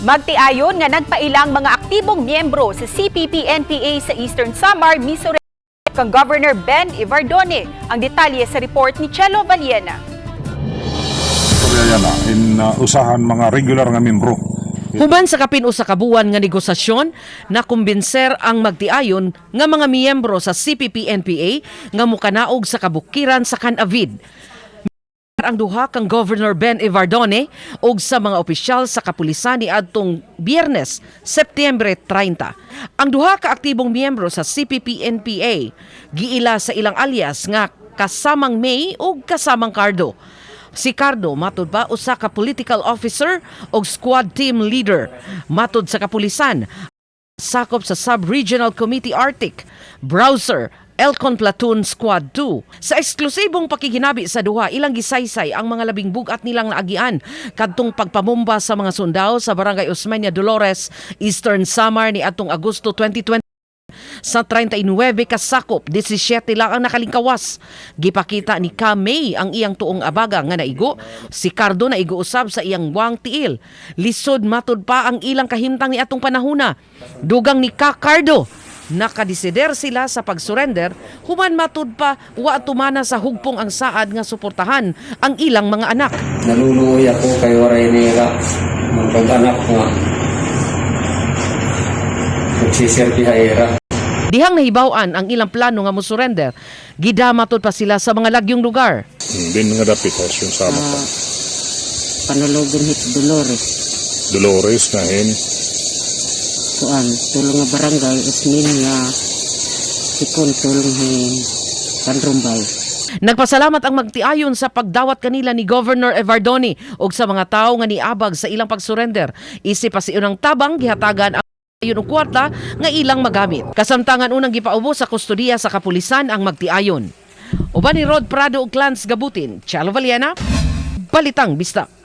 Magtiayon nga nagpailang mga aktibong miyembro sa CPP-NPA sa Eastern Samar, misurrender kang Governor Ben Evardone. Ang detalye sa report ni Chelo Valiena. Istorya na in usahan mga regular nga membro. Human sa kapin usa ka buwan nga negosasyon, nakumbinser ang magtiayon nga mga miyembro sa CPP-NPA nga mukanaog sa kabukiran sa Can-avid. Ang duha kang Governor Ben Evardone ug sa mga opisyal sa kapulisan ni adtong Biyernes, Setyembre 30. Ang duha ka aktibong miyembro sa CPP-NPA giila sa ilang alias nga kasamang May ug kasamang Cardo. Si Cardo matud pa usa ka political officer ug squad team leader. Matud sa kapulisan, sakop sa Sub-Regional Committee Arctic, Browser, Elcon Platoon Squad 2. Sa eksklusibong pakiginabi sa duha, ilang gisaysay ang mga labing bugat nilang naagian kadtong pagpamumba sa mga sundao sa Barangay Osmeña Dolores, Eastern Samar ni atong Agosto 2020. Sa 39 kasakop, 17 lang ang nakalingkawas. Gipakita ni Ka May ang iyang tuong abaga nga naigo. Si Cardo naigo usab sa iyang wang tiil. Lisod matud pa ang ilang kahimtang ni atong panahuna. Dugang ni Ka Cardo, nakadesider sila sa pagsurrender human matud pa wa tumana sa hugpong ang saad nga suportahan ang ilang mga anak. Naluluoy ako kay waray nila mga anak nga nagsiserbi era. Dihang nahibaw-an ang ilang plano nga mosurrender, gidama tud pa sila sa mga lagyong lugar. Din nga dapit has yung sama pa. Panulogon hit Dolores. Dolores na hin. Kuan tulong nga barangay Osmeña sikon tulong hin Kanrumbay. Nagpasalamat ang magtiayon sa pagdawat kanila ni Governor Evardone ug sa mga tawo nga niabag sa ilang pagsurrender. Isip pa unang tabang gihatagan ang ayon og kwarta nga ilang magamit. Kasamtangan unang gipaubos sa kustodiya sa kapulisan ang magtiayon. Uban ni Rod Prado ug Clans Gabutin, Chalo Valiena, Balitang Bisdak.